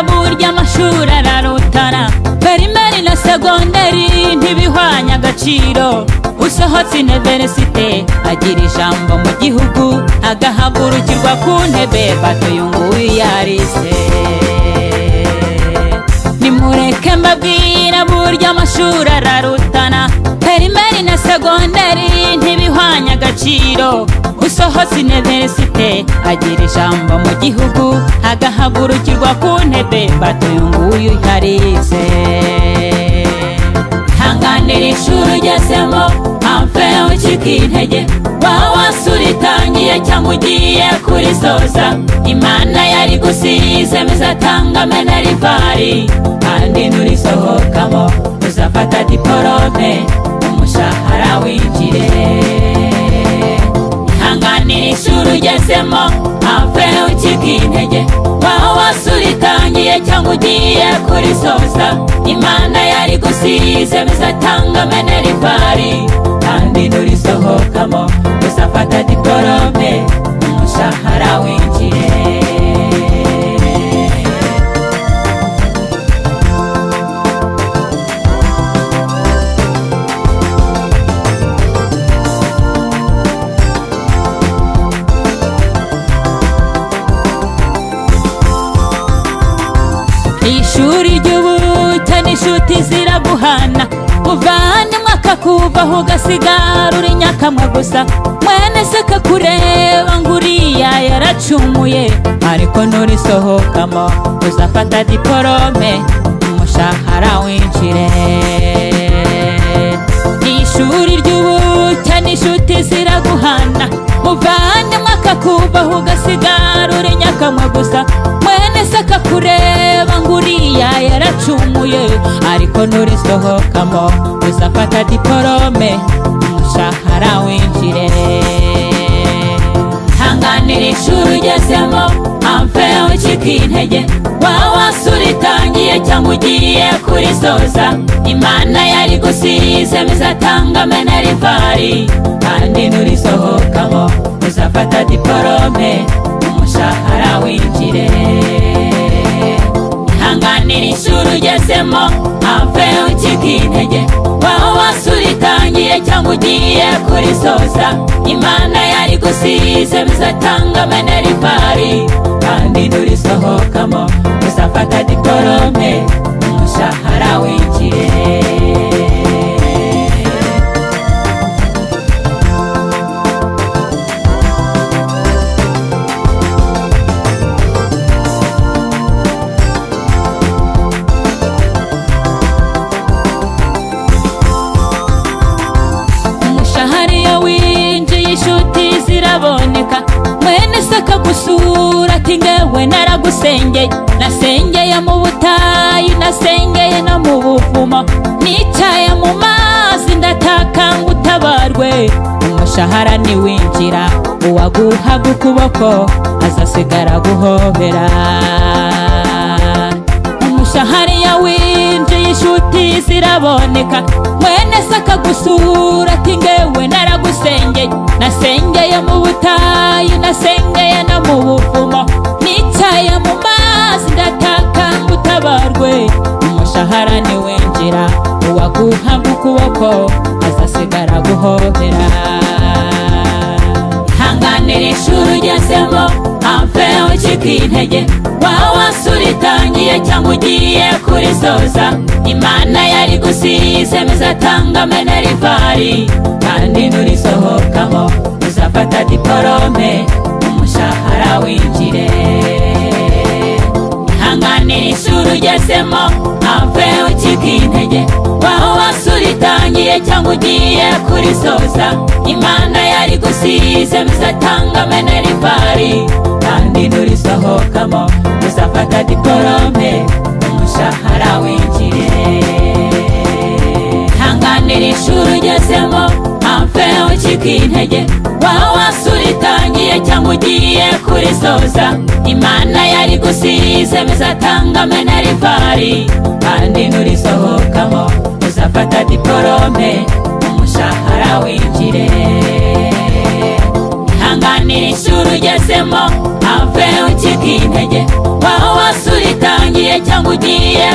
mbabwira burya amashuri ararutana. Primaire na segonderi ntibihwanya agaciro. Usohotse université agira ijambo mu gihugu, agahagurukirwa ku ntebe bato uyu nguyu yarize. Nimureke mbabwira burya amashuri ararutana. Primaire na segonderi ntibihwanya agaciro. Usohotse université agira ijambo mu gihugu, agahagurukirwa ku ntebe bato uyu nguyu yarize. Hanganira ishuri ugezemo, amfe ucika intege, waba wasura itangiye cyangwa ugiye kurisoza. Imana yari gusize izatanga minerval, kandi nurisohokamo uzafata diporome, umushahara winjire. Hanganira ishuri ugezemo, amfe ucika intege, waba wasura itangiye cyangwa ugiye kurisoza. Imana yari gusize izatanga minerval, kandi nurisohokamo uzafata diporome, umushahara winjire. Ishuri ry'ubuta n'inshuti ziraguhana, uvana akakuvaho ugasigara uri nyakamwe gusa. Mwene se akakureba ngo uriya yaracumuye, ariko nurisohokamo uzafata diporome, umushahara winjire. Ishuri ry'ubuta n'inshuti ziraguhana, muvandimwe akakuvaho ugasigara uri nyakamwe gusa. Mwene se akakureba ngo uriya yaracumuye, ariko nurisohokamo uzafata diporome, umushahara winjire. Hanganira ishuri ugezemo, amfe ucika intege, waba wasura itangiye cyangwa ugiye kurisoza. Imana yari gusize izatanga minerval, kandi nurisohokamo uzafata diporome, umushahara winjire. Hanganira ishuri ugezemo, amfe ucika intege, waba wasura itangiye cyangwa ugiye kurisoza. Imana yari gusize izatanga minerval, kandi nurisohokamo uzafata diporome, umushahara winjire. Umushahara iyo winjiye inshuti ziraboneka, mwene se akagusura ati ngewe naragusengeye, nasengeye mu butayu, nasengeye no mu buvumo, nicaye mu mazi ndataka ngo utabarwe. Umushahara niwinjira uwaguhaga ukuboko azasigara guhobera. Umushahara iyo winjiye inshuti ziraboneka, mwene se akagusura ati ngewe naragusengeye, nasengeye mu butayu, nasengeye no mu buvumo, nicaye mu mazi ndataka ngo utabarwe. Umushahara niwinjira uwaguhaga ukuboko azasigara guhobera. Hanganira ishuri ugezemo, amfe ucika intege, waba wasura itangiye cyangwa ugiye kurisoza. Imana yari gusize izatanga minerval, kandi nurisohokamo uzafata diporome, umushahara winjire. Hanganira ishuri ugezemo, amfe ucika intege, waba wasura itangiye cyangwa ugiye kurisoza. Imana yari gusize izatanga minerval, kandi nurisohokamo uzafata diporome, umushahara winjire. Hanganira ishuri ugezemo, amfe ucika intege, waba wasura itangiye cyangwa ugiye kurisoza. Imana yari gusize izatanga minerval, kandi nurisohokamo uzafata diporome, umushahara winjire. Hanganira ishuri ugezemo, amfe ucika intege, waba wasura itangiye Cyangwa ugiye